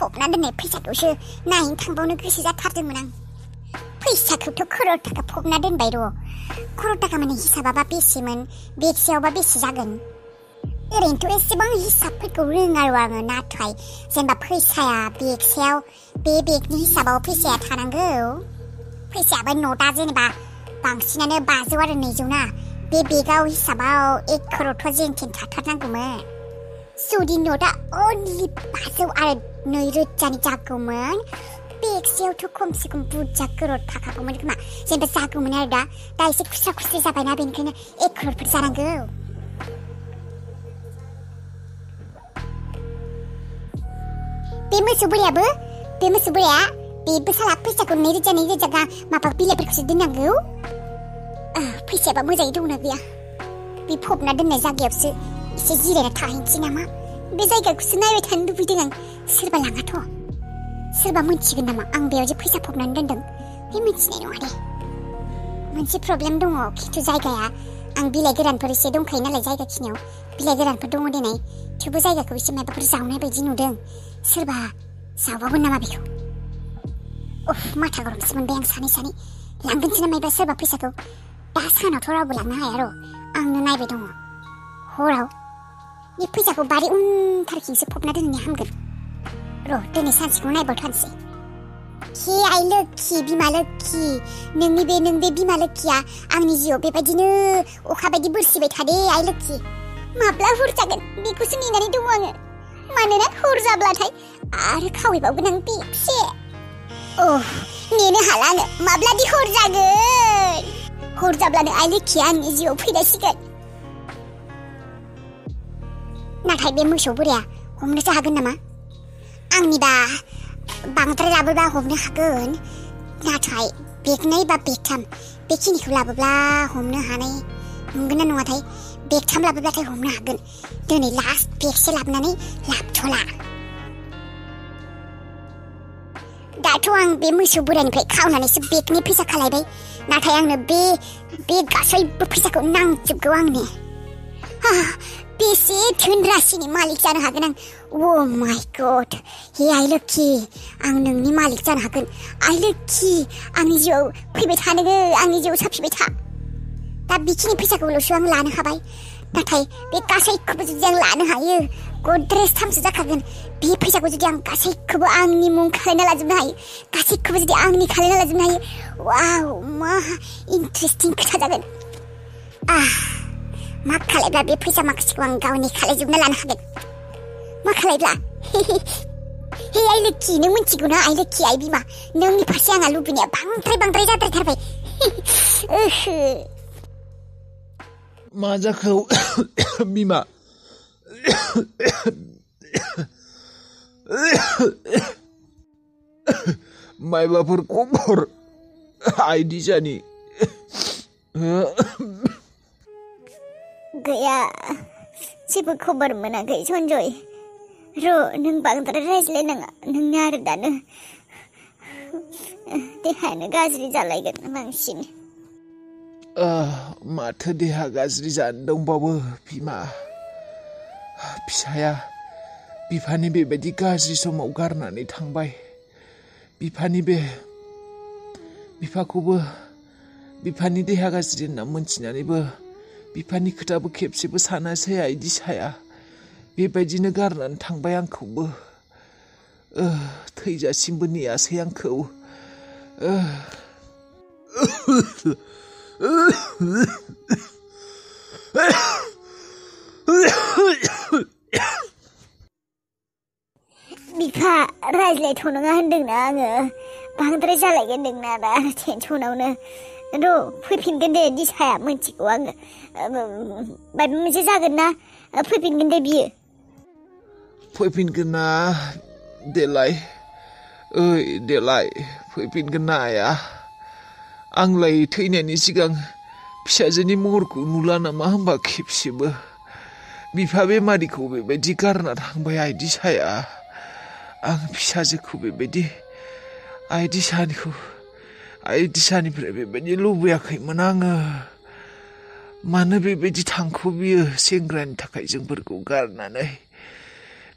फबना दोननाय फैसाखौसो नायनो थांबावनो गोसो जाथारदोंमोन आं। फैसाखौथ' क'रर थाखा फबना दोनबाय र'। क'रर थाखा माने हिसाबाबा बेसेमोन, बेगसेयावबा बेसे जागोन? ओरैनोथ' एसेबां हिसाबफोरखौ रोङा र' आङो, नाथाय जेनेबा फैसाया बेगसेयाव बे बेगनि हिसाबाव फैसाया थानांगौ। फैसायाबो नटआ जेनेबा बांसिनानो 500 आरो 200 ना। बे बेगाव हिसाबाव 1 क'ररथ' जेनथेन थाथारनांगौमोन। जुदि नटआ अनलि 500 आरो 2000नि जागौमोन, बेगसेयावथ' खमसे खम बुरजा क'रर थाखागौमोन खोमा। जेनेबा जागौमोन आरो दा एसे खुस्रा खुस्रि जाबायना, बेनिखायनो 1 क'ररफोर जानांगौ। बे मोसौ बोराया बेबो साला फैसाखौ 2000 माबा बिलाइफोरखौसो दोननांगौ। फैसायाबा मोजाङै दंना गैया? बे फबना दोननाय जायगायावसो एसे जिरायना थाहैनोसै नामा? बे जायगाखौसो नायबाय थानो लुबैदों आं। सोरबा लाङाथ'? सोरबा मिथिगोन नामा आं बेयाव जे फैसा फबनानै दोनदों? बे मिथिनाय नङा दे। मोनसे प्रब्लेम दङ, खिन्थु जायगाया आं बिलाइ गोरानफोर एसे दंखायो नालाय जायगा खिनियाव बिलाइ गोरानफोर दङ देनाय, थेवबो जायगाखौ एसे माबाफोर जावनाय बायदि नुदों। सोरबा जावबावगोन नामा बेखौ? माथा गरमसो मोनबाय आं सानै लांगोनसो ना मायबा सोरबा फैसाखौ। दा सानावथ' रावबो लांनो हाया र', आंनो नायबाय दङ। हराव बे फैसाखौ बारि उनथारखिंसो फबना दोननाया हामगोन र'। दिनै सानसेखौ नायबावथारसै। हे आइ लोक्षि, बिमा लोक्षि, नों बे बिमा लोक्षिया आंनि जिउआव बेबायदिनो अखा बायदि बोरसिबाय थादे आइ लोक्षि। माब्ला हर जागोन बेखौसो नेनानै दङ आङो। मानोना हर जाब्लाथाय आरो खावैबावगोन आं बेगसे। नेनो हाला आङो, माब्लादि हर जागोन? हर जाब्लानो आइ लोक्षिया आंनि जिउआव फैलायसिगोन। नाथाय बे मोसौ बोराया हमनोसो हागोन नामा? आंनिबा बांद्राय लाबोब्ला हमनो हागोन, नाथाय बेगनै बा बेगथाम बेखिनिखौ लाबोब्ला हमनो हानाय नंगोन ना नङाथाय? बेगथाम लाबोब्लाथाय हमनो हागोन। दिनै लास्ट बेगसे लाबोनानै लाबथ'ला। दाथ' आं बे मोसौ बोरानिफ्राय खावनानैसो बेगनि फैसा खालायबाय, नाथाय आंनो बे गासैबो फैसाखौ नांजोबगौ आंनो। बेसे धोन राशिनि मालिक जानो हागोन आं? माय गड, हे आइ लोक्षि, आं नोंनि मालिक जानो हागोन। आइ लोक्षि, आंनि जिउआव फैबाय थानो, आंनि जिउआव साफिबाय था। दा बेखिनि फैसाखौल'सो आं लानो हाबाय, नाथाय बे गासैखौबो जुदि आं लानो हायो, गद्रेज 3सो जाखागोन। बे फैसाखौ जुदि आं गासैखौबो आंनि मुं खालायना लाजोबनो हायो, गासैखौबो जुदि आंनि खालायना लाजोबनो हायो, वाव, मा इन्टारेस्टिं खोथा जागोन। मा खालायब्ला बे फैसा माखासेखौ आं गावनि खालायजोबना लानो हागोन? मा खालायब्ला? हे आइ लोक्षि, नों मिथिगौ ना आइ लोक्षि, आइ बिमा, नोंनि फारसे आंहा लुबैनाया बांद्राय जाद्रायथारबाय। मा जाखो बिमा? मायबाफोर खबर आइ दिजानि? गैया, जेबो खबर मोनाखै सन्जय। नों बांद्राय रायज्लायनाङा, नोंना आरो दानो देहायानो गाज्रि जालायगोन बांसिन। माथो देहा गाज्रि जानो दंबावो बिमा? फिसाया बिफानि बेबायदि गाज्रि समाव गारनानै थांबाय। बिफाखौबो बिफानि देहा गाज्रि होनना मोनथिनानैबो बिफानि खोथाबो खेबसेबो सानासै आइ दिसाया। बेबायदिनो गारनानै थांबाय आंखौबो। थैजासिमबो नेयासै आंखौ। बिफा, रायज्लायथ'नोङा होनदोंना आङो, बांद्राय जालायगोन नोंना दा टेनसनावनो। फैफिनगोन दे दिसाया, मिथिगौ आङो। माबा मोनसे जागोन ना, फैफिनगोन दे बियो। फैफिनगोन ना देलाय? देलाय फैफिनगोन ना आया? आंलाय थैनायनि सिगां फिसाजोनि महरखौ नुला नामा होनबा खेबसेबो? बिफा बेमारिखौ बेबायदि गारना थांबाय आइ दिसाया। आं फिसाजोखौ बेबायदि आइ दिसानिफ्राय बेबायदि लुबैयाखैमोन आङो। मानो बेबायदि थांखो बियो सेंग्रानि थाखाय जोंफोरखौ गारनानै?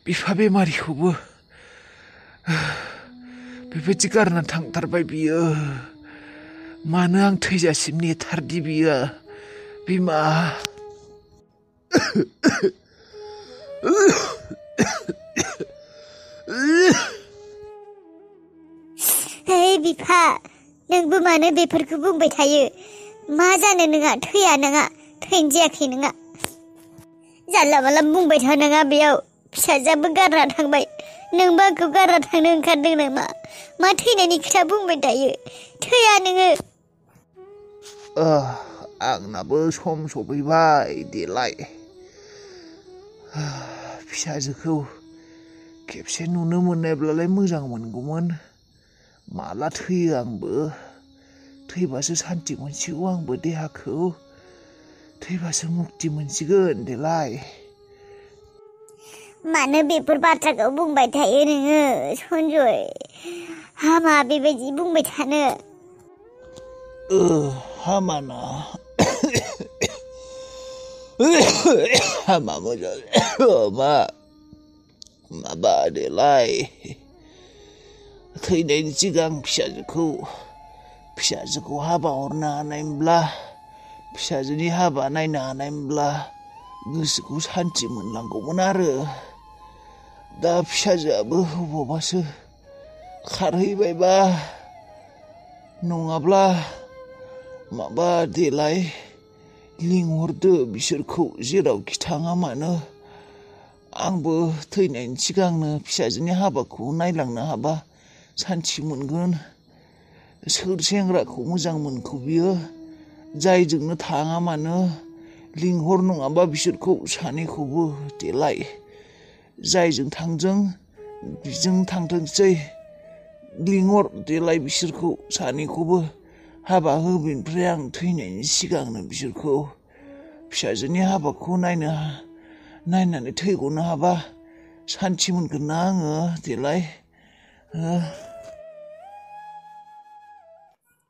बिफा बेमारिखौबो बेबायदि गारना थांथारबाय बियो मानो आं थैजासिम नेथारदि बियो बिमा Hei bifa नोंबो मानो बेफोरखौ बुंबाय थायो मा जानो नोंहा थैया नोंहा थैनो जायाखै नोंहा जानला माला बुंबाय थानाङा बेयाव फिसाजोआबो गारना थांबाय नोंबो आंखौ गारना थांनो ओंखारदों नामा मा थैनायनि खोथा बुंबाय थायो थैया नोङो आंनाबो सम सफैबाय देलाय फिसाजोखौ खेबसे नुनो मोननायब्लालाय मोजां मोनगौमोन माला थैयो आंबो थैबासो सान्ति मोनसिगौ आंबो देहाखौ थैबासो मुक्ति मोनसिगोन देलाय मानो बेफोर बाथ्राखौ बुंबाय थायो नोङो सन्जय हामा बेबायदि बुंबाय थानो हामाना हामा मोजां माबा देलाय थैनायनि सिगां फिसाजोखौ हाबा हरनो हानायमोनब्ला फिसाजोनि हाबा नायनो हानायमोनब्ला गोसोखौ सान्ति मोनलांगौमोन आरो दा फिसाजोआबो बबावबासो खारहैबायबा नङाब्ला माबा देलाय लिंहरदो बिसोरखौ जेरावखि थाङा मानो आंबो थैनायनि सिगांनो फिसाजोनि हाबाखौ नायलांनो हाबा सान्ति मोनगोन सोर सेंग्राखौ मोजां मोनखो बियो जायजोंनो थाङा मानो लिंहर नङाबा बिसोरखौ सानैखौबो देलाय जायजों थांजों बिजों थांथोंसै लिंहर देलाय बिसोरखौ सानैखौबो हाबा होबेनिफ्राय आं थैनायनि सिगांनो बिसोरखौ फिसाजोनि हाबाखौ नायनानै थैग'नो हाबा सान्ति मोनगोन ना आङो देलाय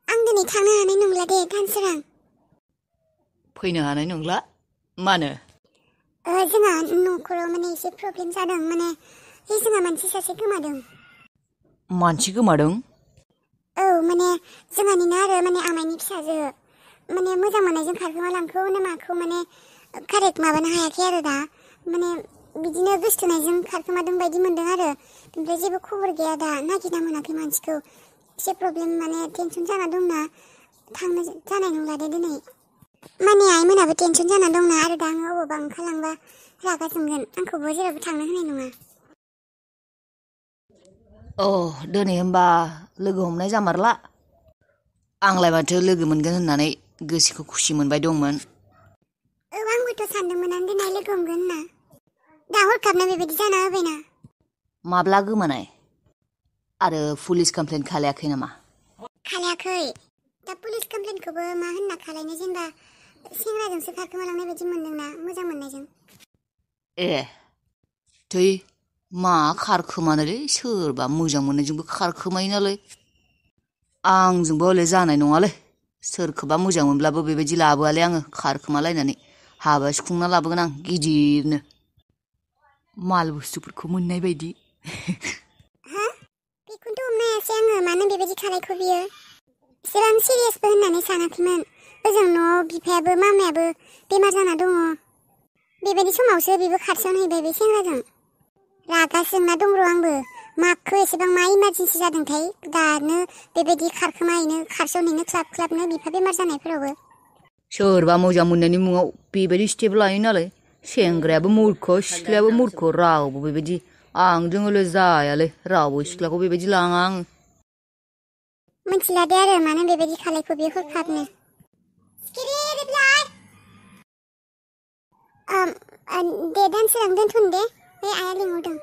आं दिनै थांनो हानाय नंला दे दानसोरां फैनो हानाय नंला मानो जोंहा न'खराव माने एसे प्रब्लेम जादों माने जोंहा मानसि सासे गोमादों मानसि गोमादों औ माने जोंहानिनो आरो माने आमाइनि फिसाजो माने मोजां मोननायजों खारखोमा लांखौ ना माखौ माने कारेक्ट माबानो हायाखै आरो दा माने बिदिनो गोसथोनायजों खारखोमादों बायदि मोनदों आरो ओमफ्राय जेबो खबर गैया दा नागिरना मोनाखै मानसिखौ एसे प्रब्लेम माने टेनसन जाना दंना थांनो जानाय नंला दे दिनै माने आइमोनाबो टेनसन जाना दंना आरो दा आङो अबावबा ओंखारलांबा रागा जोंगोन आंखौबो जेरावबो थांनो होनाय नङा दिनै होमबा लोगो हमनाय जामारला आंलाय माथो लोगो मोनगोन होननानै गोसोखौ खुसि मोनबाय दंमोन आंबोथ' सानदोंमोन आं दिनै लोगो हमगोन होनना दा हरखाबनो बेबायदि जाना होबायना माब्ला गोमानाय आरो पुलिस कमप्लेन खालायाखै नामा खालायाखै दा पुलिस कमप्लेनखौबो मा होनना खालायनो जेनेबा सेंग्राजोंसो खारखोमालांनाय बायदि मोनदोंना मोजां मोननायजों थै मा खारखोमानोलै सोरबा मोजां मोननायजोंबो खारखोमायो नालाय आंजोंबो हले जानाय नङालै सोरखौबा मोजां मोनब्लाबो बेबायदि लाबोआलै आङो खारखोमालायनानै हाबा सुखुंना लाबोगोन आं गिदिरनो माल बुस्थुफोरखौ मोननाय बायदि बेखौथ' हमनो हायासै आङो मानो बेबायदि खालायखो बियो बिसोर आं सिरियासबो होननानै सानाखैमोन ओजों न'आव बिफायाबो मामायाबो बेमार जाना दङ बेबायदि समावसो बेबो खारसनहैबाय बे सेंग्राजों रागा जोंना दं र' आंबो माखौ एसेबां मा इमारजेन्सि जादोंथाय दानो बेबायदि खारखोमाहैनो खारसनहैनो ख्लाबनो बिफा बेमार जानायफोरावबो सोरबा मोजां मोननायनि मुङाव बेबायदि स्टेप लायो नालाय सेंग्रायाबो मुर्ख सिख्लायाबो मुर्ख रावबो बेबायदि आंजों हले जायालै रावबो सिख्लाखौ बेबायदि लाङा आङो मिथिला दे आरो मानो बेबायदि खालायखो बियो हरखाबनो दे दानसोरां दोनथ'नो दे बे आइया लिंहरदों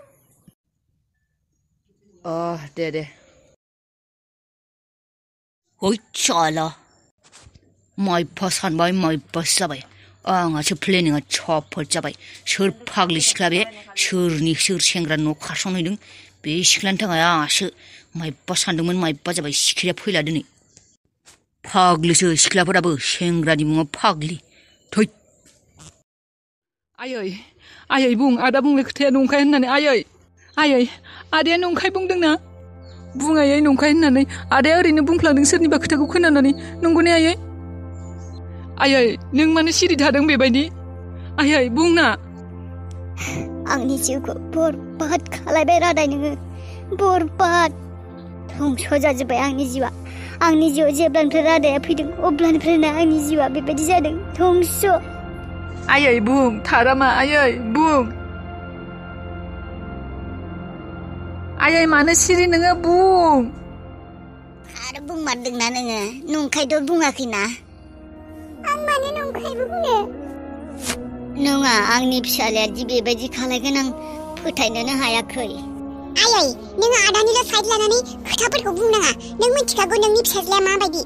दे हय साला माइबा सानबाय माइबासो जाबाय आंहासो प्लेनिंआ चपट जाबाय सोर फाग्लि सिख्ला बे सोर सेंग्रा न' खारसनहैदों बे सिख्लानि थाखाय आंहासो माइबा सानदोंमोन माइबा जाबाय सिख्लाया फैला दिनै फाग्लिसो सिख्लाफोराबो सेंग्रानि मुङाव फाग्लि थै आयै बुं आदा बुंनाय खोथाया नंखाय होननानै आयै आयै आदाया नंखाय बुंदोंना बुं आयै नंखाय होननानै आदाया ओरैनो बुंफ्लांदों सोरनिबा खोथाखौ खोनानानै नंगौ ने आयै आयै नों मानो सिरि थादों बेबायदि आयै बुंना आंनि जिउखौ बरबाद खालायबाय रादाय नोङो बरबाद धंस जाजोब्बाय आंनि जिउआव जेब्लानिफ्राय रादाया फैदों अब्लानिफ्रायनो आंनि जिउआ बेबायदि जादों धंस आयै बुं थारामा आयै बुं आयै मानो सिरि नोङो बुं आरो बुंमारदोंना नोङो नंखायथ' बुङाखैना आं मानो नंखायबो बुंनो नङा आंनि फिसालाया दि बेबायदि खालायगोन आं फोथायनोनो हायाखै आयै नोङो आदानिल' साइड लानानै खोथाफोरखौ बुंनाङा नों मिथिखागौ नोंनि फिसाज्लाया माबायदि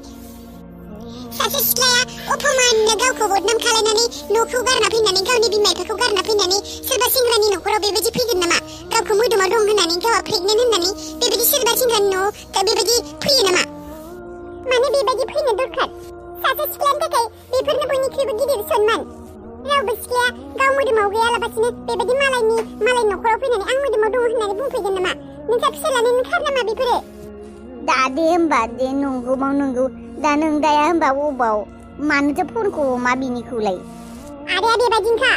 सासे सिख्लाया अपमाननो गावखौ बदनाम खालायनानै न'खौ गारना फैनानै गावनि बिमा बिफाखौ गारना फैनानै सोरबा सेंग्रानि न'खराव बेबायदि फैगोन नामा गावखौ मोदोमाव दं होननानै गावहा प्रेगनेन्ट होननानै बेबायदि सोरबा सेंग्रानि न'आव बेबायदि फैयो नामा मानो बेबायदि फैनो दरखार सासे सिख्लानि थाखाय बेफोरनो बयनिख्रुइबो गिदिर सन्मान रावबो सिख्लाया गाव मोदोमाव गैयालाबासिनो बेबायदि मालाय न'खराव फैनानै आं मोदोमाव दङ होननानै बुंफैगोन नामा नोंसा फिसालानि खार नामा बेफोरो दा दे होमबा दे नंगौबाव नंगौ दा नों दाया होमबा अबाव मानोथो फनखौ मा बिनिखौलाय आदाया बेबायदिनोखा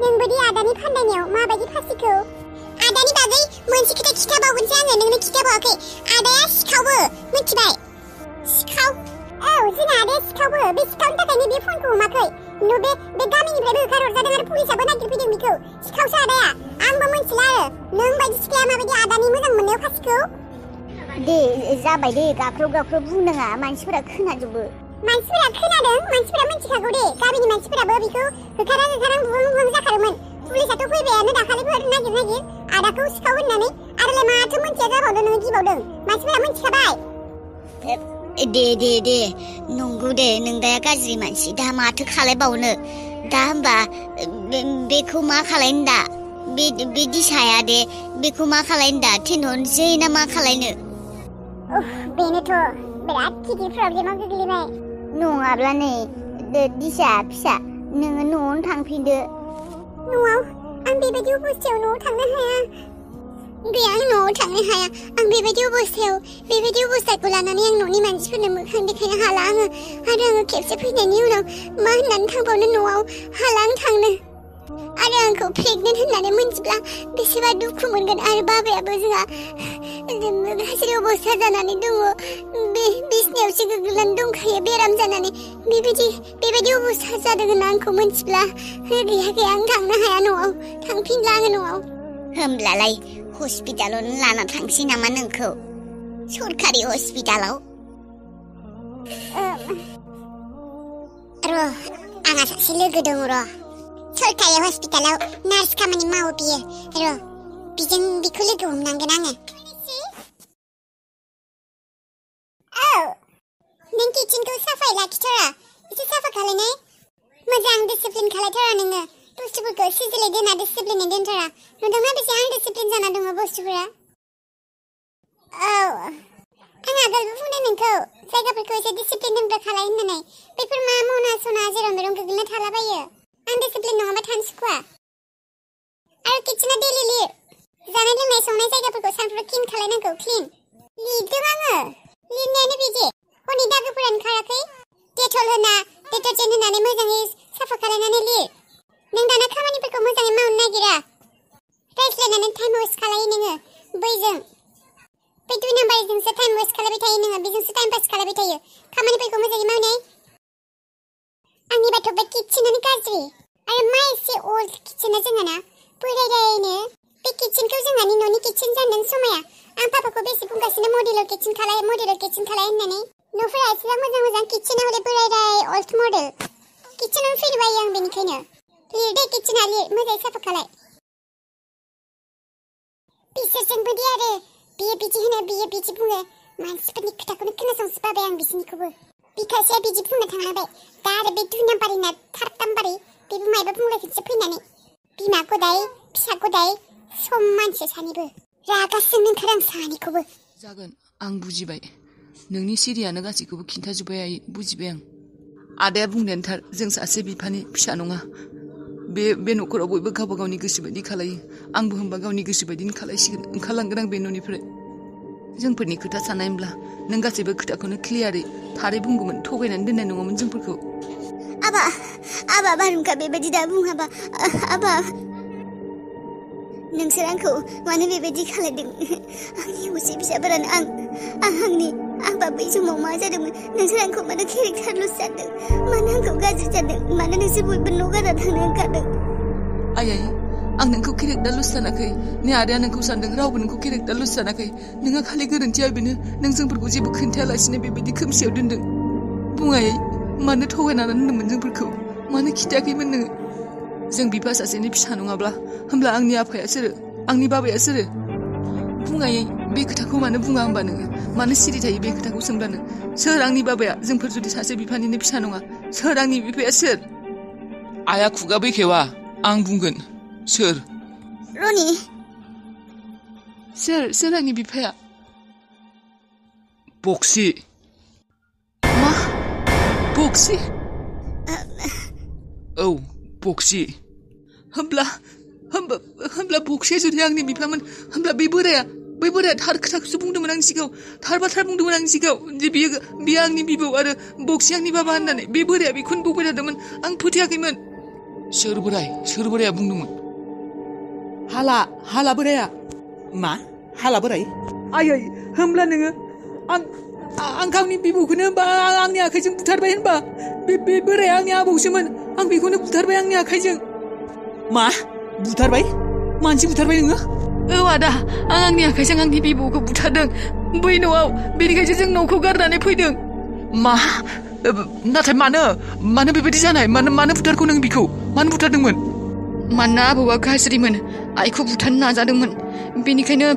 नोंबोदि आदानि फान्दायनायाव माबायदि फासिखौ आदानि बागै मोनसे खोथा खिथाबावगोनसै आङो नोंनो खिथाबावाखै आदाया सिखावबो मिथिबाय सिखाव औ जोंना आदाया सिखावबो बे सिखावनि थाखायनो बे फनखौ हमाखै बे गामिनिफ्रायबो होखारहरजादों आरो पुलिसाबो नागिरफैदों बेखौ सिखावसो आदाया आंबो मिथिला आरो नों बायदि सिख्लाया माबायदि आदानि मोजां मोननायाव फासिखौ दे जाबाय दे गाख्रब बुंनाङा मानसिफोरा खोनाजोबो मानसिफोरा खोनादों मानसिफोरा मिथिखागौ दे गामिनि मानसिफोराबो बेखौ होखारां बुहां जाखादोंमोन पुलिसाथ' फैबायानो दाखालिफोर नागिर आदाखौ सिखाव होननानै आरोलाय माथो मिथिया जाबावदों नोङो गिबावदों मानसिफोरा मिथिखाबाय दे नंगौ दे नों दाया गाज्रि मानसि दा माथो खालायबावनो दा होमबा बेखौ मा खालायनो दा बे दिसाया दे बेखौ मा खालायनो दा थिनहरनोसै ना मा खालायनो बेनोथ' बिराद गिदिर प्रब्लेमाव गोग्लैबाय नङाब्ला नै दिसा फिसा नोङो न'आवनो थांफिनदो न'आव आं बेबायदि अबस्थायाव न'आव थांनो हाया गैया आं न'आव थांनो हाया आं बेबायदि अबस्थाखौ लानानै आं न'नि मानसिफोरनो मोखां देखायनो हाला आङो आरो आङो खेबसे फैनायनि उनाव मा होननानै थांबावनो न'आव हाला आं थांनो आरो आंखौ प्रेगनेन्ट होननानै मिथिब्ला बेसेबा दुखु मोनगोन आरो बाबायाबो जोंहा गाज्रि अबस्था जानानै दङ बे बिसनायावसो गोग्लैनानै दंखायो बेराम जानानै बेबायदि अबस्था जादों होनना आंखौ मिथिब्ला गैया आं थांनो हाया न'आव थांफिनला आङो न'आव होमब्लालाय हस्पिटालावनो लाना थांसै नामा नोंखौ सरकारि हस्पिटालाव र' आंहा सासे लोगो दङ र' सरकारि हस्पिटालाव नार्स खामानि मावो बियो र' बिजों बिखौ लोगो हमनांगोन आङो औ नों किचेनखौ साफायै लाखिथारा एसे साफा खालायनाय मोजां डिसिप्लिन खालायथारा नोङो बुस्थुफोरखौ सिजिलै दोना डिसिप्लिनै दोनथारा नुदोंना बेसे आनडिसिप्लिन जाना दङ बुस्थुफोरा औ आं आगोलबो बुंदों नोंखौ जायगाफोरखौ एसे डिसिप्लिन दोनग्रा खालाय होननानै बेफोर मा मना सना जेराव मेराव गोग्लैना थालाबायो आनडिसिप्लिन नङाबा थानो सुखुवा आरो किचेना डेलि लिर जानाय लोंनाय संनाय जायगाफोरखौ सानफ्रोमबो क्लिन खालायनांगौ क्लिन लिरदों आङो लिरनायानो बिदि हनै दागोफोरानो खाराखै डेटल होना डिटारजेन्ट होनानै मोजाङै साफा खालायनानै लिर नों दाना खामानिफोरखौ मोजाङै मावनो नागिरा रायज्लायनानै टाइम वेस्ट खालायो नोङो बैजों बे 2 नाम्बारजोंसो टाइम वेस्ट खालायबाय थायो नोङो बेजोंसो टाइम पास खालायबाय थायो खामानिफोरखौ मोजाङै मावनाय आंनिबाथ' बे किचेनानो गाज्रि आरो मा एसे अल्ड किचेना जोंहाना बोरायनो बे किचेनखौ जोंहानि न'नि किचेन जानो समाया आं पापाखौ बेसे बुंगासिनो मडेलार किचेन खालाय होननानै न'फोरा एसेबां मोजां किचेना हले बोराय अल्ड मडेल किचेनाव फैनो बायो आं बेनिखायनो लिर दे किचेना लिर मोजाङै साफा खालाय बिसोरजोंबोदि आरो बियो बिदि होनो बियो बिदि बुङो मानसिफोरनि खोथाखौनो खोनासंजोबाय आं बिसोरनिखौबो बिखासेया बिदि बुंनो थांलायबाय दा आरो बे 2 नाम्बारिना 3 नाम्बारि बेबो मायबा बुंलायफिनसो फैनानै बिमा गदाय फिसा गदाय समानसो सानैबो रागासो ओंखारो आं सानैखौबो जागोन आं बुजिबाय नोंनि सिरियानो गासैखौबो खिन्थाजोब्बाय बुजिबाय आं आदाया बुंनायानो थार जों सासे बिफानि फिसा नङा बे न'खराव बयबो गावबा गावनि गोसो बायदि खालायो आंबो होनबा गावनि गोसो बायदिनो खालायसिगोन ओंखारलांगोन आं बे न'निफ्राय जोंफोरनि खोथा साननायब्ला नों गासैबो खोथाखौनो क्लियारै थारै बुंगौमोन थगायनानै दोननाय नङामोन जोंफोरखौ आबा बारहुंखा बेबायदि दा बुङाबा आबा नोंसोर आंखौ मानो बेबायदि खालायदों आंनि असे फिसाफोरानो आंबा बै समाव मा जादोंमोन नोंसोर आंखौ मानो केरेक्टार लस जादों मानो आंखौ गाज्रि जादों मानो नोंसोर बयबो न' गारना थांनो ओंखारदों आयै आं नोंखौ केरेक्टार लस जानाखै नै आदाया नोंखौ सानदों रावबो नोंखौ केरेक्टार लस जानाखै नोंहा खालि गोरोन्थिया बेनो नों जोंफोरखौ जेबो खोन्थायालासिनो बेबायदि खोमसियाव दोनदों बुङायै मानो थगायनानै दोनदोंमोन जोंफोरखौ मानो खिथायाखैमोन नोङो जों बिफा सासेनि फिसा नङाब्ला होमब्ला आंनि आफाया सोरो आंनि बाबाया सोरो बुङायै बे खोथाखौ मानो बुङा होमबा नोङो मानो सिरि थायो बे खोथाखौ सोंब्लानो सोर आंनि बाबाया जोंफोर जुदि सासे बिफानिनो फिसा नङा सोर आंनि बिफाया सोर आया खुगा बेखेवा आं बुंगोन सोर रनि सोर आंनि बिफाया बक्सि मा बक्सि औ बक्सि होमब्ला बक्सिया जुदि आंनि बिफामोन होमब्ला बै बोराया थार खोथाखौसो बुंदोंमोन आंनि सिगाङाव थार बाथ्रा बुंदोंमोन आंनि सिगाङाव जे बियो आंनि बिबौ आरो बक्सि आंनि बाबा होननानै बे बोराया बेखौनो बुंबाय थादोंमोन आं फोथायाखैमोन सोर बोराया बुंदोंमोन हाला बोराया मा हाला बोराय आयै होमब्ला नोङो आं गावनि बिबौखौनो होनबा आंनि आखाइजों बुथारबाय होनबा बे बोराया आंनि आबौसोमोन आं बेखौनो बुथारबाय आंनि आखाइजों मा बुथारबाय मानसि बुथारबाय नोङो औ आदा आं आंनि आखाइजों आंनि बिबौखौ बुथारदों बै न'आव बेनिखायसो जों न'खौ गारनानै फैदों मा नाथाय मानो बेबायदि जानाय मानो बुथारखौ नों बिखौ मानो बुथारदोंमोन मानोना आबौआ गाज्रिमोन आइखौ बुथारनो नाजादोंमोन बेनिखायनो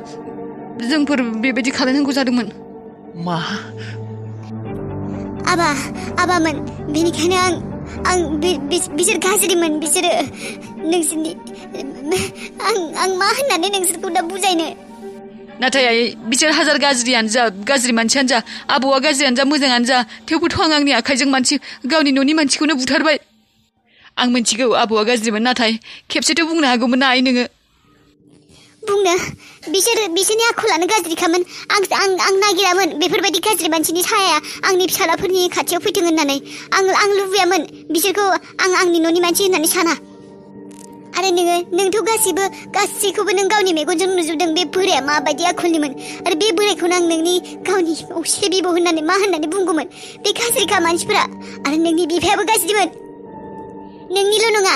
जोंफोर बेबायदि खालायनांगौ जादोंमोन मा आबामोन बेनिखायनो आं बिसोर गाज्रिमोन बिसोरो नोंसोरनि आं मा होननानै नोंसोरखौ दा बुजायनो नाथाय आइ बिसोर हाजार गाज्रियानो जा गाज्रि मानसियानो जा आबौआ गाज्रियानो जा मोजाङानो जा थेवबोथ' आं आंनि आखाइजों गावनि न'नि मानसिखौनो बुथारबाय आं मिथिगौ आबौआ गाज्रिमोन नाथाय खेबसेथ' बुंनो हागौमोन ना आइ नोङो बुंनो बिसोरनि आखलानो गाज्रिखामोन आं नागिरामोन बेफोरबायदि गाज्रि मानसिनि साया आंनि फिसालाफोरनि खाथियाव फैथों होननानै आं लुबैयामोन बिसोरखौ आंनि न'नि मानसि होननानै साना आरो नोंथ' गासैखौबो नों गावनि मेगनजों नुजोबदों बे बोराया माबायदि आखलनिमोन आरो बे बोरायखौनो आं नोंनि गावनि असे बिबौ होननानै मा होननानै बुंगौमोन बे गाज्रिखा मानसिफोरा आरो नोंनि बिफायाबो गाज्रिमोन नोंनिल' नङा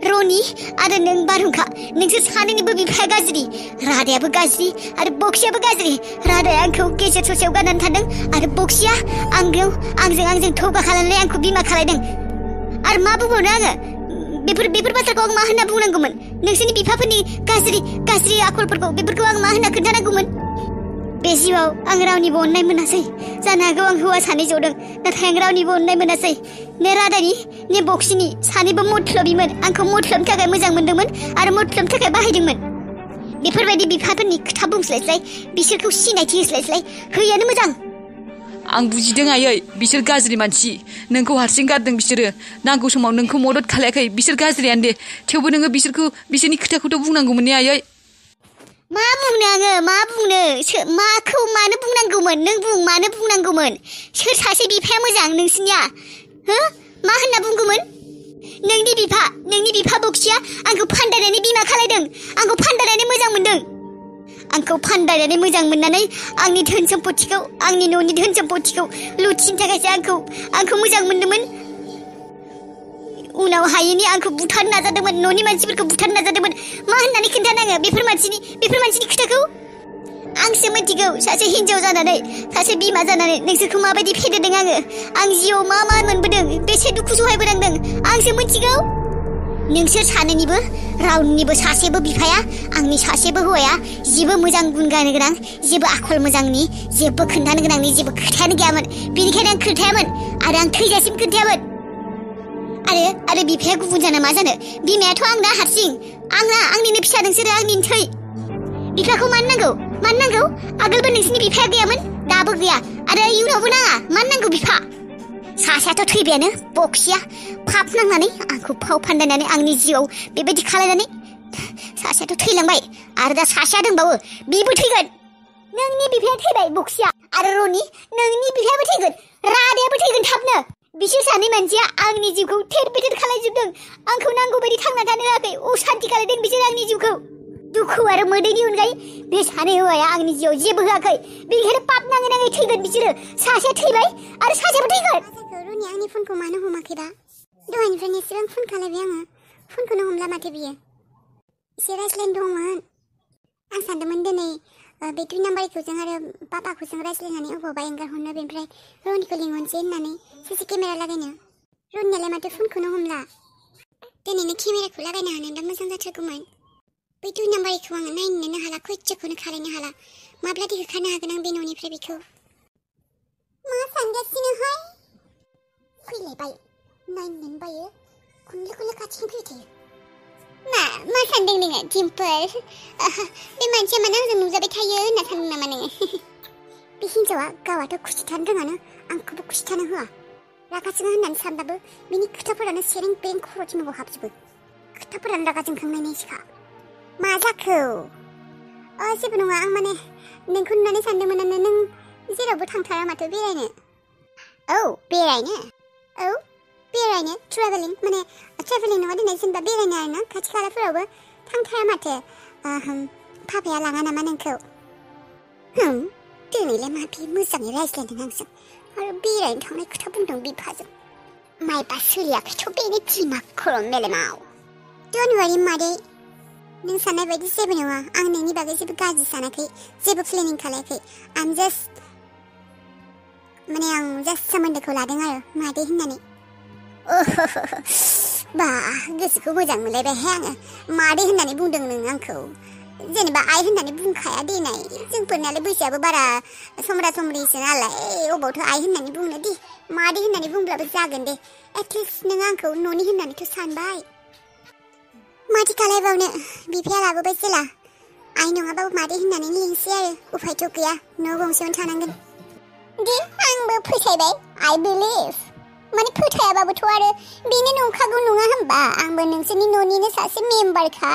रनि आरो नों बारहुंखा नोंसोर सानैनिबो बिफाया गाज्रि राधायाबो गाज्रि आरो बक्सियाबो गाज्रि राधाया आंखौ गेजेर ससेयाव गारनानै थादों आरो बक्सिया आंजों थौगा खालामनानै आंखौ बिमा खालायदों आरो मा बुंबावनो आङो बेफोर बाथ्राखौ आं मा होनना बुंनांगौमोन नोंसोरनि बिफाफोरनि गाज्रि आखलफोरखौ बेफोरखौ आं मा होनना खोन्थानांगौमोन बे जिउआव आं रावनिबो अननाय मोनासै जानो हागौ आं हौवा सानै जदों नाथाय आं रावनिबो अननाय मोनासै ने राधानि ने बक्सिनि सानैबो मतलबिमोन आंखौ मतलबनि थाखाय मोजां मोनदोंमोन आरो मतलबनि थाखाय बाहायदोंमोन बेफोरबायदि बिफाफोरनि खोथा बुंस्लायस्लाय बिसोरखौ सिनायथि होस्लायस्लाय हैयानो मोजां आं बुजिदों आयै बिसोर गाज्रि मानसि नोंखौ हारसिं गारदों बिसोरो नांगौ समाव नोंखौ मदद खालायाखै बिसोर गाज्रियानो दे थेवबो नोङो बिसोरनि खोथाखौथ' बुंनांगौमोन ने आयै मा बुंनो आङो मा बुंनो माखौ मानो बुंनांगौमोन नों बुं मानो बुंनांगौमोन सोर सासे बिफाया मोजां नोंसिनिया मा होनना बुंगौमोन नोंनि बिफा बक्सिया आंखौ फानदायनानै बिमा खालायदों आंखौ फानदायनानै मोजां मोनदों आंखौ फानदायनानै मोजां मोननानै आंनि धोन सम्पथिखौ आंनि न'नि धोन सम्पथिखौ लुथिनो थाखायसो आंखौ मोजां मोनदोंमोन उनाव हायैनि आंखौ बुथारनो नाजादोंमोन न'नि मानसिफोरखौ बुथारनो नाजादोंमोन मा होननानै खोन्थानाङो बेफोर मानसिनि खोथाखौ आंसो मिथिगौ सासे हिन्जाव जानानै सासे बिमा जानानै नोंसोरखौ माबायदि फेदेरदों आं जिउआव मा मोनबोदों बेसे दुखु सहायबोनांदों आंसो मिथिगौ नोंसोर सानैनिबो रावनिबो सासेबो बिफाया आंनि सासेबो हौवाया जेबो मोजां गुन गानो गोनां जेबो आखल मोजांनि जेबो खोन्थानो गोनांनि जेबो खोथायानो गैयामोन बेनिखायनो आं खोन्थायामोन आरो आं थैजासिम खोन्थायामोन आरो बिफाया गुबुन जानो मा जानो बिमायाथ' आंना हारसिं आंनिनो फिसा नोंसोरो आंनिनो थै बिफाखौ मानो नांगौ आगोलबो नोंसिनि बिफाया गैयामोन दाबो गैया आरो इयुनावबो नाङा मानो नांगौ बिफा सासेयाथ' थैबायानो बक्सिया फाप नांनानै आंखौ फाव फान्दायनानै आंनि जिउआव बेबायदि खालायनानै सासेयाथ' थैलांबाय आरो दा सासेया दंबावो बिबो थैगोन नोंनि बिफाया थैबाय बक्सिया आरो रनि नोंनि बिफायाबो थैगोन रादायाबो थैगोन थाबनो बिसोर सानै मानसिया आंनि जिउखौ थेर बेथेर खालायजोबदों आंखौ नांगौ बायदि थांना थानो होआखै असान्ति खालायदों बिसोर आंनि जिउखौ दुखु आरो मोदैनि अनगायै बे सानै हौवाया आंनि जिउआव जेबो होआखै बेनिखायनो पाप नाङै नाङै थैगोन बिसोरो सासेया थैबाय आरो सासेयाबो थैगोन रनि आंनि फनखौ मानो हमाखैबा दहायनिफ्रायनो एसेबां फन खालायबाय आङो फनखौनो हमला माथो बियो एसे रायज्लायनो दंमोन आं सानदोंमोन दिनै बे 2 नाम्बारखौ जों आरो पापाखौ जों रायज्लायनानै अबावबा एंगारहरनो बेनिफ्राय रनिखौ लिंहरनोसै होननानै सिसि केमेरा लागायनो रनियालाय माथो फनखौनो हमला दिनैनो केमेराखौ लागायनो हानायबा मोजां जाथारगौमोन बै 2 नाम्बारखौ आङो नायनोनो हाला खयच्चखौनो खालायनो हाला माब्लादि होखारनो हागोन आं बे न'निफ्राय बेखौ मा सानगासिनोहाय फैलायबाय नायनोनो बायो खनले खनले खाथिनि फैबाय थायो मा सानदों नोङो डिम्पोल बे मानसिया मानो आंजों नुजाबाय थायो होनना सानदों नामा नोङो बे हिन्जावा गावाथ' खुसि थानो रोङानो आंखौबो खुसि थानो होआ रागा जोङो होननानै सानबाबो बिनि खोथाफोरानो सेरें बेरें खर' थिमाव हाबजोबो खोथाफोरानो रागा जोंखांनायनिसोखा मा जाखो जेबो नङा आं माने नोंखौ नुनानै सानदोंमोन नों जेरावबो थांथारा माथो बेरायनो बेरायनो ट्रेभेलिं माने ट्रेभेलिं नङा दिनै जेनेबा बेरायनो आरोना खाथि खालाफोरावबो थांथारा माथो पापाया लाङा नामा नोंखौ दिनैलाय मा बे मोजाङै रायज्लायदों आंजों आरो बेरायनो थांनाय खोथा बुंदों बिफाजों माइबा सोलियाखैथ' बेनि दिमाग खर' मेलेमाव डन्ट वरी मादै नों साननाय बायदि जेबो नङा आं नोंनि बागै जेबो गाज्रि सानाखै जेबो प्लेनिं खालायाखै आं जास्ट सोमोन्दोखौ लादों आरो मादै होननानै बा गोसोखौ मोजां मोनलायबायहाय आङो मादै होननानै बुंदों नों आंखौ जेनेबा आइ होननानै बुंखाया देनाय जोंफोरनालाय बैसोआबो बारा समरा समरिसो नालाय अबावथ' आइ होननानै बुंनो दे मादै होननानै बुंब्लाबो जागोन दे एटलिस्ट नों आंखौ न'नि होननानैथ' सानबाय माथो खालायबावनो बिफाया लाबोबाय जेला आइ नङाबाबो मादै होननानै लिंसै आरो उफायथ' गैया न' गंसेयावनो थानांगोन दे आंबो फोथायबाय आइ बिलिभ माने फोथायाबाबोथ' आरो बेनो नंखागौ नङा होमबा आंबो नोंसोरनि न'निनो सासे मेम्बारखा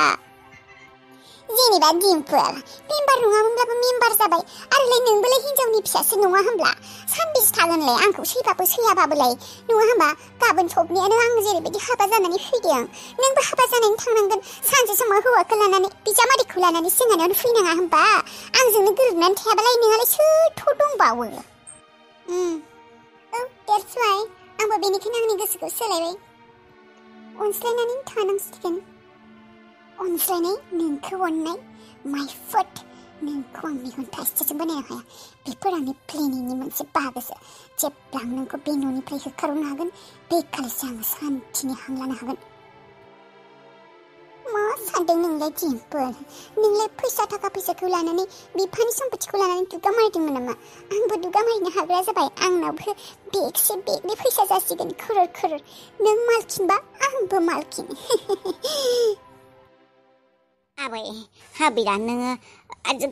जेनेबा डिम्पोल मेम्बार नङामोनब्लाबो मेम्बार जाबाय आरोलाय नोंबोलाय हिन्जावनि फिसासो नङा होमब्ला सानबेसे थागोनलाय आंखौ सैबाबो सैयाबाबोलाय नङा होमबा गाबोन सबनियानो आं जेरैबायदि हाबा जानानै फैदों नोंबो हाबा जानानै थांनांगोन सानसे समाव हौवाखौ लानानै बिजामादैखौ लानानै जोंहानावनो फैनाङा होमबा आंजोंनो गोरोबनानै थायाबालाय नोंहालाय सोरथ' दंबावो that's why आंबो बेनिखायनो आंनि गोसोखौ सोलायबाय अनस्लायनानै थानांसिगोन अनस्लायनाय नोंखौ अननाय माय फुट नोंखौ आं मेगन थाइसेजोंबो नायनो हाया बेफोर आंनि प्लेनिंनि मोनसे बाहागोसो जेब्ला आं नोंखौ बे न'निफ्राय होखारहरनो हागोन बे खालिसो आङो सान्थिनि हां लानो हागोन मा सानदों नोंलाय डिम्पोल नोंलाय फैसा थाखा फैसाखौ लानानै बिफानि सम्पथिखौ लानानै दुगा मारिदोंमोन नामा आंबो दुगा मारिनो हाग्रा जाबाय आंनावबो बेगसे बेगनि फैसा जासिगोन खरर खरर नों मालकिनबा आंबो मालकिन आबै हाबिरा नोङो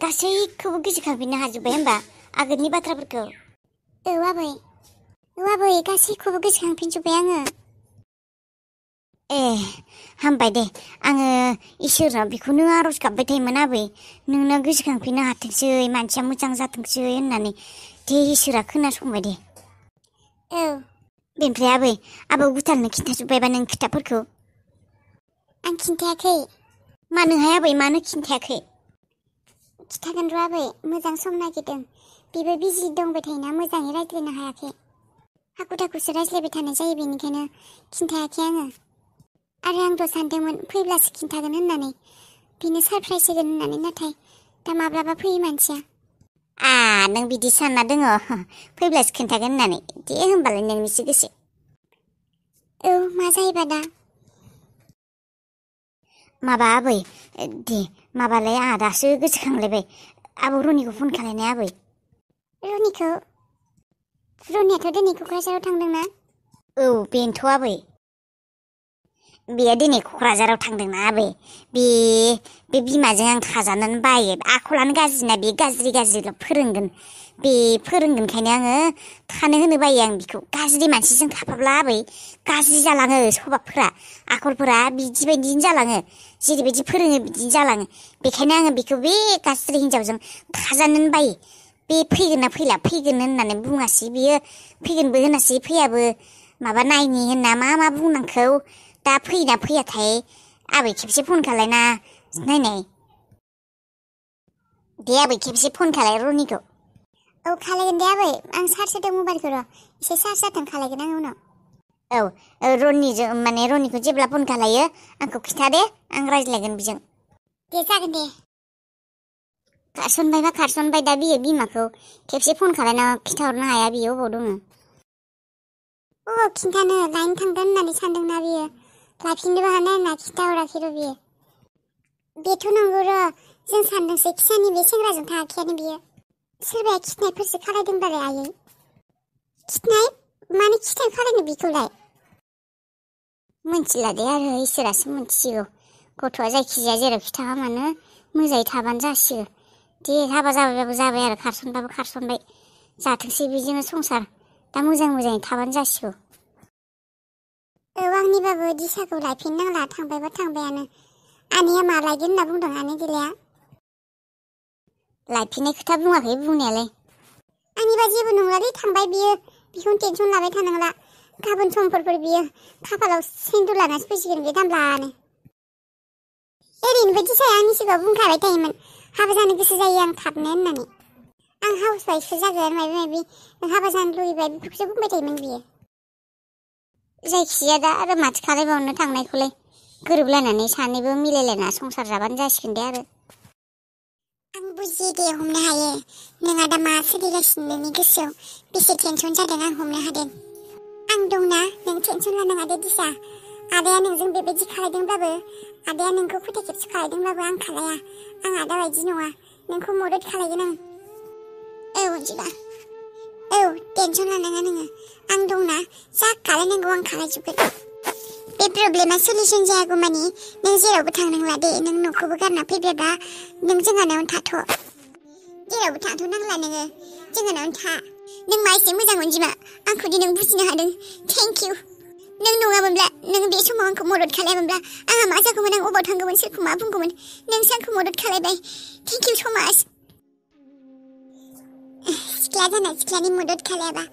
गासैखौबो गोसोखांफिननो हाजोब्बाय होमबा आगोलनि बाथ्राफोरखौ आबै गासैखौबो गोसोखांफिनजोब्बाय आङो हामबाय दे आङो इसोरनाव बेखौनो आरज गाबबाय थायोमोन आबै नोंनो गोसोखांफिननो हाथोंसै मानसिया मोजां जाथोंसै होननानै दे इसोरा खोनासंबाय दे बेनिफ्राय आबै आबौ गुथालनो खिन्थाजोब्बायबा नों खोथाफोरखौ आं खिन्थायाखै मानोहाय आबै मानो खिन्थायाखै खिन्थागोन र' आबै मोजां सम नागिरदों बेबो बिजि दंबाय थायोना मोजाङै रायज्लायनो हायाखै हाखु दाखुसो रायज्लायबाय थानाय जायो बेनिखायनो खिन्थायाखै आङो आरो आंथ' सानदोंमोन फैब्लासो खिन्थागोन होननानै बेनो सारप्राइज होगोन होननानै नाथाय दा माब्लाबा फैयो मानसिया नों बिदि सानना दङ फैब्लासो खिन्थागोन होननानै दे होमबालाय नोंनिसो गोसो मा जायोबा दा माबा आबै दे माबालाय आंहा दासो गोसोखांलायबाय आबौ रनिखौ फन खालायनाय आबै रनियाथ' दिनै क'क्राझाराव थांदोंना बेनोथ' आबै बेयो दिनै क'क्राझाराव थांदोंना आबै बे बिमाजों आं थाजानानै बायो आखलानो गाज्रिना बे गाज्रिल' फोरोंगोन बे फोरोंगोनखायनो आङो थानो होनो बायो आं बिखौ गाज्रि मानसिजों थाफाब्ला आबै गाज्रि जालाङो स्वभाबफोरा आखलफोरा बिदि बायदिनो जालाङो जेरैबायदि फोरोङो बिदिनो जालाङो बेखायनो आङो बिखौ बे गाज्रि हिनजावजों थाजानोनो बायो बे फैगोन ना फैला फैगोन होननानै बुङासै बियो फैगोनबो होनासै फैयाबो माबा नायनि होनना मा बुंनांगौ दा फैना फैयाथाय आबै खेबसे फन खालायना नायनाय दे आबै खेबसे फन खालाय रनिखौ औ खालायगोन दे आबै आं चार्ज होदों मबाइलखौ र' एसे चार्ज जाथों खालायगोन आं उनाव औ रनिजों माने रनिखौ जेब्ला फन खालायो आंखौ खिथा दे आं रायज्लायगोन बिजों दे जागोन दे खारसनबाय दा बियो बिमाखौ खेबसे फन खालायना खिथाहरनो हाया बियो अबाव दङ खिन्थानो लायनो थांगोन होननानै सानदोंना बियो लायफिननोबो हानाय होनना खिथाहराखै र' बियो बेथ' नंगौ र' जों सानदोंसै खिसानि बे सेंग्राजों थायाखैयानो बियो सोरबाया खिथनायफोरसो खालायदोंबालाय आयै खिथनाय मानो खिथानो खालायनो बिखौलाय मोनथिला दे आरो इसोरासो मोनथिसिगौ गथ'आ जायखिजाया जेराव खिथाहा मानो मोजाङै थाबानो जासिगौ दे हाबा जाबायबाबो जाबाय आरो खारसनबाबो खारसनबाय जाथोंसै बेजोंनो संसार दा मोजाङै थाबानो जासिगौ आंनिबाबो दिसाखौ लायफिननांला थांबायबा थांबायानो आनैया मा लायगोन होनना बुंदों आनै गेलेया लायफिननाय खोथा बुङाखै बुंनायालाय आंनिबा जेबो नंलालै थांबाय बियो बेखौनो टेनसन लाबाय थानांला गाबोन समफोरफोर बियो खाफालाव सेन्दुर लानासो फैसिगोन बे दामलानो ओरैनो बायदि साया आंनि सिगाङाव बुंखाबाय थायोमोन हाबा जानो गोसो जायो आं थाबनो होननानै आं हाउस वाइफसो जागोन माबि हाबा जानो लुगैबाय बेफोरखौसो बुंबाय थायोमोन बियो जायखिजाया दा आरो माथो खालायबावनो थांनायखौलाय गोरोबलायनानै सानैबो मिलायलायना संसार जाबानो जासिगोन दे आरो आं बुजियो दे हमनो हायो नोंहा दा मा सोलिगासिनो नोंनि गोसोआव बेसे टेनसन जादों आं हमनो हादों आं दंना नों टेनसन लानाङा दे दिसा आदाया नोंजों बेबायदि खालायदोंब्लाबो आदाया नोंखौ फोथाय खेबसे खालायदोंब्लाबो आं खालाया आं आदा बायदि नङा नोंखौ मदद खालायगोन आं अनजिमा टेनसन लानाङा नोङो आं दंना जा खालायनांगौ आं खालायजोबगोन बे प्रब्लेमा सल्युसन जायागौ मानि नों जेरावबो थांनांला दे नों न'खौबो गारना फैबायबा नों जोंहानावनो थाथ' जेरावबो थाथ'नांला नोङो जोंहानावनो था नों मा एसे मोजां अनजिमा आंखौ दि नों बुजिनो हादों थेंक इउ नों नङामोनब्ला नों बे समाव आंखौ मदद खालायमोनब्ला आंहा मा जागौमोन आं अबाव थांगौमोन सोरखौ मा बुंगौमोन नोंसो आंखौ मदद खालायबाय थेंक इउ स' माच सिख्ला जाना सिख्लानि मदद खालायाबा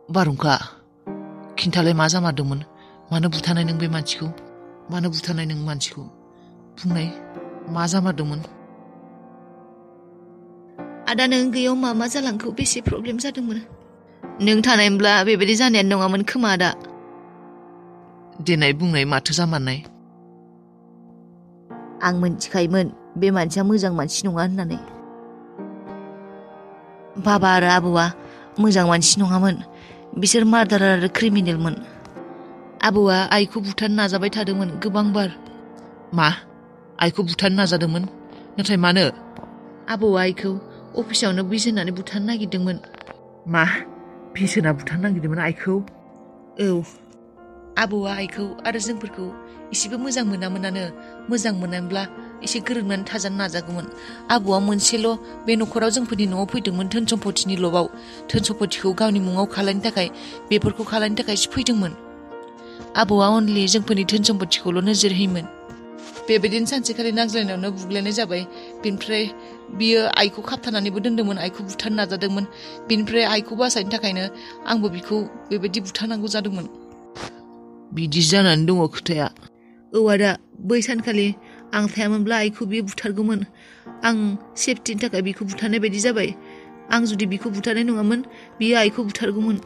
बारुंखा खिन्थालाय मा जामारदोंमोन मानो बुथारनाय नों बे मानसिखौ मानो बुथारनाय नों मानसिखौ बुंनाय मा जामारदोंमोन आदा नों गैयाव मा जालांखौ बेसे प्रब्लेम जादोंमोन नों थानायमोनब्ला बेबायदि जानायानो नङामोन खोमा आदा देनाय बुंनाय माथो जामारनाय आं मोनथिखायोमोन बे मानसिया मोजां मानसि नङा होननानै बाबा आरो आबौआ मोजां मानसि नङामोन बिसोर मार्डारार आरो क्रिमिनेलमोन आबौआ आइखौ बुथारनो नाजाबाय थादोंमोन गोबांबार मा आइखौ बुथारनो नाजादोंमोन नाथाय मानो आबौआ आइखौ अफिसावनो बिस होनानै बुथारनो नागिरदोंमोन मा बिस होना बुथारनो नागिरदोंमोन आइखौ आबौआ आइखौ आरो जोंफोरखौ एसेबो मोजां मोनामोनानो मोजां मोनामोनब्ला एसे गोरोबनानै थाजानो नाजागौमोन आबौआ मोनसेल' बे न'खराव जोंफोरनि न'आव फैदोंमोन धोन सम्पतिनि लबाव धोन सम्पतिखौ गावनि मुङाव खालायनो थाखाय बेफोरखौ खालायनो थाखायसो फैदोंमोन आबौआ अनलि जोंफोरनि धोन सम्पतिखौल' नोजोर होयोमोन बेबायदिनो सानसेखालि नांज्लायनायावनो बुग्लायनाय जाबाय बेनिफ्राय बियो आइखौ खाबथानानैबो दोन्दोंमोन आइखौ बुथारनो नाजादोंमोन बेनिफ्राय आइखौ बासायनो थाखायनो आंबो बिखौ बेबायदि बुथारनांगौ जादोंमोन बिदि जानानै दङ खोथाया आदा बै सानखालि आं थायामोनब्ला आइखौ बियो बुथारगौमोन आं सेफटिनि थाखाय बिखौ बुथारनाय बायदि जाबाय आं जुदि बिखौ बुथारनाय नङामोन बियो आइखौ बुथारगौमोन